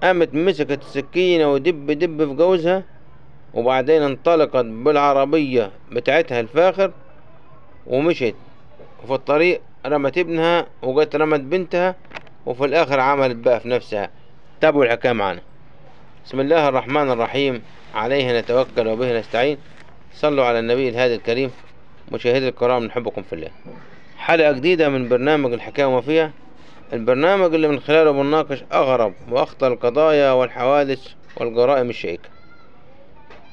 قامت مسكت السكينة ودب دب في جوزها، وبعدين انطلقت بالعربية بتاعتها الفاخر ومشت، وفي الطريق رمت ابنها وجت رمت بنتها، وفي الاخر عملت بقى في نفسها. تابعوا الحكاية معانا. بسم الله الرحمن الرحيم، عليه نتوكل وبه نستعين. صلوا على النبي الهادي الكريم. مشاهدي الكرام، نحبكم في الله. حلقة جديدة من برنامج الحكاية وما فيها، البرنامج اللي من خلاله بنناقش أغرب وأخطر القضايا والحوادث والجرائم الشائكة.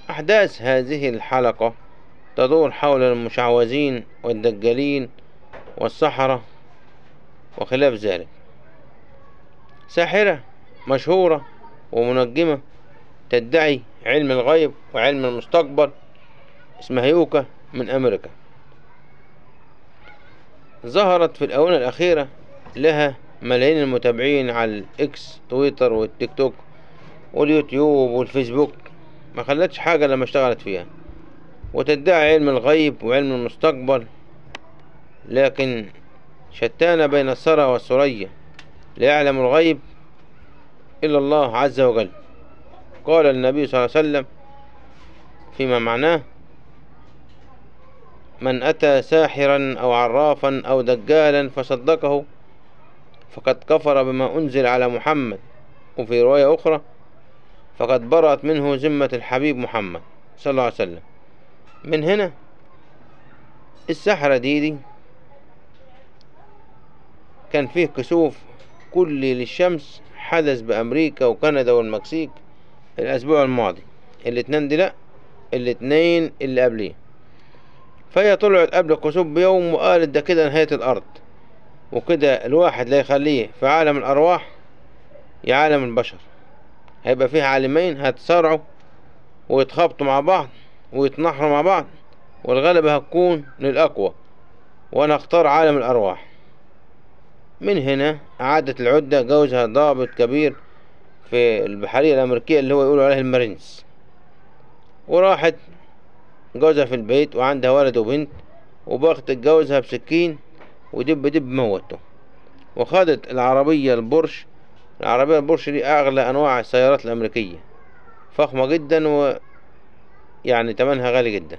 أحداث هذه الحلقة تدور حول المشعوذين والدجالين والسحرة وخلاف ذلك. ساحرة مشهورة ومنجمة تدعي علم الغيب وعلم المستقبل، اسمها يوكا من أمريكا. ظهرت في الآونة الأخيرة لها ملايين المتابعين على الإكس تويتر والتيك توك واليوتيوب والفيسبوك، ما خلتش حاجة لما اشتغلت فيها، وتدعي علم الغيب وعلم المستقبل. لكن شتان بين الثرى والثريا، لا يعلم الغيب إلا الله عز وجل. قال النبي صلى الله عليه وسلم فيما معناه: من أتى ساحرا أو عرافا أو دجالا فصدقه فقد كفر بما أنزل على محمد. وفي رواية أخرى: فقد برأت منه ذمة الحبيب محمد صلى الله عليه وسلم. من هنا السحرة دي كان فيه كسوف كلي للشمس حدث بأمريكا وكندا والمكسيك الأسبوع الماضي، الاثنين دي لأ، الاثنين اللي قبليه. فهي طلعت قبل الكسوف بيوم وقالت ده كده نهاية الأرض، وكده الواحد لا يخليه في عالم الأرواح يا عالم البشر، هيبقى فيه عالمين هيتصارعوا ويتخابطوا مع بعض ويتنحروا مع بعض، والغلبة هتكون للأقوى، وأنا أختار عالم الأرواح. من هنا عادت العدة. جوزها ضابط كبير في البحرية الأمريكية اللي هو يقولوا عليه المارينز، وراحت جوزها في البيت وعندها ولد وبنت، وبغتت جوزها بسكين ودب دب موته، وخدت العربية البورش. العربية البورش دي أغلى أنواع السيارات الأمريكية، فخمة جدا ويعني تمنها غالي جدا.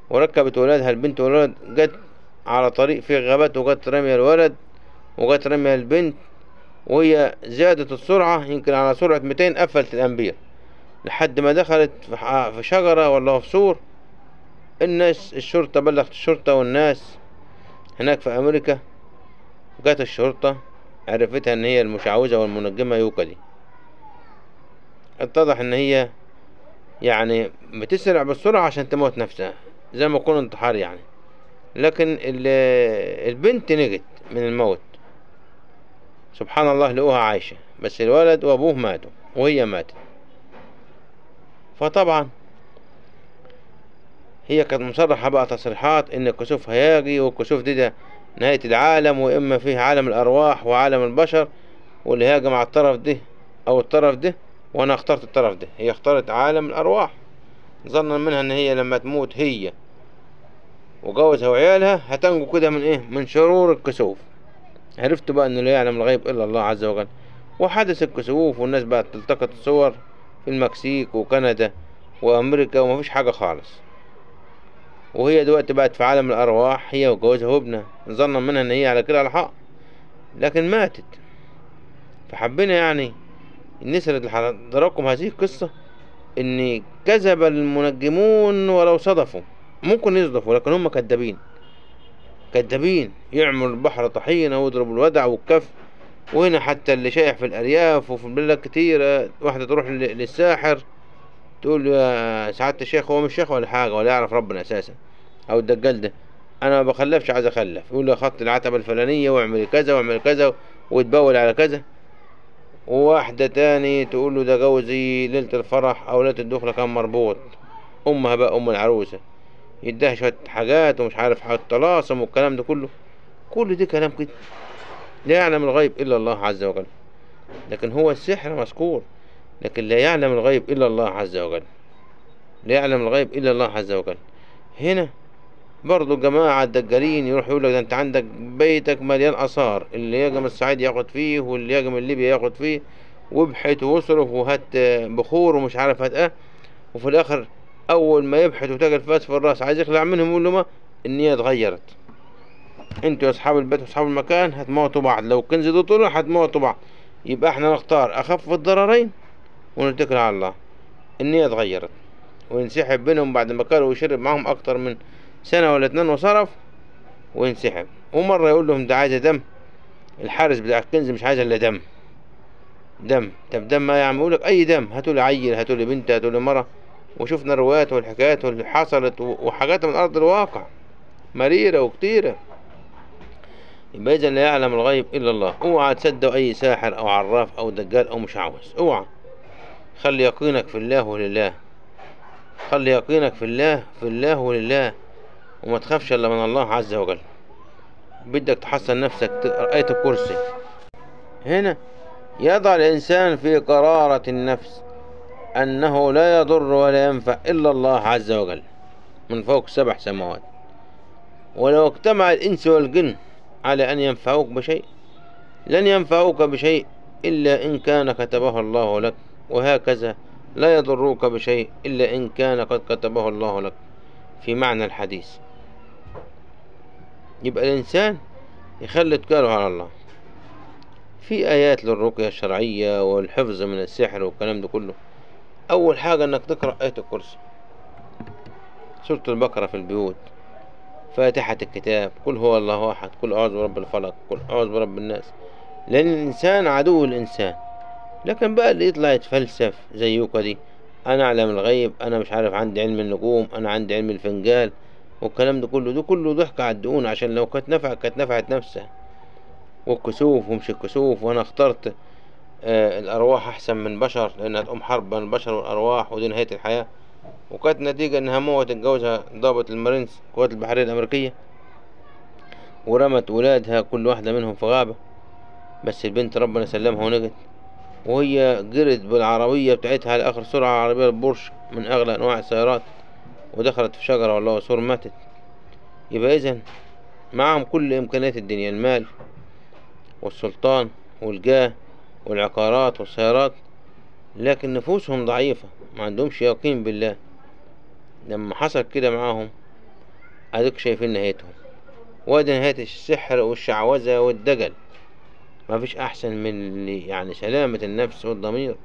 وركبت ولادها البنت والولد، جت على طريق فيه غابات، وجت رمية الولد وجت رمية البنت، وهي زادت السرعة يمكن على سرعة 200، قفلت الأنبير لحد ما دخلت في شجرة ولا في سور. الناس الشرطة بلغت الشرطة، والناس هناك في أمريكا جت الشرطة عرفتها إن هي المشعوذة والمنجمة يوكا دي. اتضح إن هي يعني بتسرع بالسرعة عشان تموت نفسها زي ما يكون انتحار يعني، لكن البنت نجت من الموت سبحان الله، لقوها عايشة، بس الولد وأبوه ماتوا وهي ماتت. فطبعا هي كانت مصرحة بقى تصريحات إن الكسوف هياجي، والكسوف دي ده نهاية العالم، وإما فيه عالم الأرواح وعالم البشر، واللي هاجم على الطرف ده أو الطرف ده، وأنا اخترت الطرف ده. هي اختارت عالم الأرواح، ظنا منها إن هي لما تموت هي وجوزها وعيالها هتنجو كده من إيه؟ من شرور الكسوف. عرفت بقى إنه لا يعلم الغيب إلا الله عز وجل. وحدث الكسوف، والناس بقت تلتقط الصور في المكسيك وكندا وأمريكا، ومفيش حاجة خالص. وهي دلوقتي بقت في عالم الأرواح هي وجوزها وابنها، ظنا منها إن هي على كده على حق، لكن ماتت. فحبينا يعني نسرد لحضراتكم هذه القصة، إن كذب المنجمون ولو صدفوا، ممكن يصدفوا لكن هم كذابين كذابين، يعملوا البحر طحينة ويضربوا الودع والكف. وهنا حتى اللي شايح في الأرياف وفي البلاد كتيرة، واحدة تروح للساحر تقول له يا سعادة الشيخ، هو مش شيخ ولا حاجة ولا يعرف ربنا أساسا، أو الدجال ده، أنا ما بخلفش عايز أخلف، يقول له خط العتبة الفلانية واعمل كذا واعمل كذا وتبول على كذا. وواحدة تاني تقول له ده جوزي ليلة الفرح أو ليلة الدخلة كان مربوط، أمها بقى أم العروسة، يديها شوية حاجات ومش عارف حاجات طلاسم والكلام ده كله، كل ده كلام كده لا يعلم الغيب إلا الله عز وجل. لكن هو السحر مذكور، لكن لا يعلم الغيب إلا الله عز وجل، لا يعلم الغيب إلا الله عز وجل. هنا برضو جماعة الدجالين يروح يقول لك ده انت عندك بيتك مليان آثار، اللي يجي من الصعيد ياخد فيه، واللي يجي من ليبيا ياخد فيه، وابحث واصرف وهات بخور ومش عارف هات ايه، وفي الاخر اول ما يبحث وتاج الفاس في الراس عايز يخلع منهم، يقول له ما النية اتغيرت، انتوا يا اصحاب البيت واصحاب المكان هتموتوا بعض، لو الكنز ده طلع هتموتوا بعض، يبقى احنا نختار اخف الضررين ونتكل على الله. النية اتغيرت، وينسحب منهم بعد ما كانوا ويشرب معاهم اكتر من سنة ولا اتنين وصرف وينسحب. ومرة يقول لهم ده عايزة دم، الحارس بتاع الكنز مش عايز الا دم دم، طب دم ما يعمل؟ يقول لك اي دم، هاتوا لي عيل، هاتوا لي بنت، هاتوا لي مرة. وشفنا الروايات والحكايات واللي حصلت وحاجات من ارض الواقع مريرة وكتيرة. يبقى اذا لا يعلم الغيب الا الله. اوعى تصدقوا اي ساحر او عراف او دجال او مشعوذ، اوعى. خلي يقينك في الله ولله، خلي يقينك في الله، في الله ولله، وما تخافش الا من الله عز وجل. بدك تحصن نفسك تقرأ آية الكرسي. هنا يضع الإنسان في قرارة النفس أنه لا يضر ولا ينفع إلا الله عز وجل من فوق 7 سماوات. ولو اجتمع الإنس والجن على أن ينفعوك بشيء لن ينفعوك بشيء إلا إن كان كتبه الله لك، وهكذا لا يضروك بشيء إلا إن كان قد كتبه الله لك، في معنى الحديث. يبقى الإنسان يخلي اتكاله على الله. في آيات للرقية الشرعية والحفظ من السحر والكلام ده كله. أول حاجة إنك تقرأ آية الكرسي، سورة البقرة في البيوت، فاتحة الكتاب، قل هو الله أحد، قل أعوذ برب الفلق، قل أعوذ برب الناس. لأن الإنسان عدو الإنسان. لكن بقى اللي يطلع يتفلسف زيكوا دي، أنا أعلم الغيب، أنا مش عارف عندي علم النجوم، أنا عندي علم الفنجال والكلام ده كله، ده كله ضحك على الدقون. عشان لو كانت نفعت كانت نفعت نفسها. والكسوف ومش الكسوف، وانا اخترت الارواح احسن من بشر لانها تقوم حرب بين البشر والارواح ودي نهاية الحياة. وكانت نتيجة انها موت اتجوزها ضابط المارينز قوات البحرية الامريكية، ورمت ولادها كل واحدة منهم في غابة، بس البنت ربنا سلمها ونجت. وهي جرت بالعربية بتاعتها على اخر سرعة، عربية البورش من اغلى انواع السيارات، ودخلت في شجرة والله سور ماتت. يبقى اذن معاهم كل امكانيات الدنيا، المال والسلطان والجاه والعقارات والسيارات، لكن نفوسهم ضعيفة، ما عندهمش يقين بالله. لما حصل كده معاهم اديك شايفين نهايتهم. وادي نهاية السحر والشعوذة والدجل. ما فيش احسن من يعني سلامة النفس والضمير.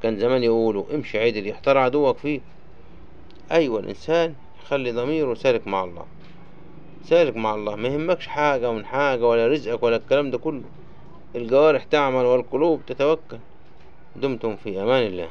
كان زمان يقولوا امشي عدل يحتار عدوك فيه. ايوه، الانسان يخلي ضميره سالك مع الله، سالك مع الله، ما يهمكش حاجة من حاجة ولا رزقك ولا الكلام ده كله. الجوارح تعمل والقلوب تتوكل. دمتم في امان الله.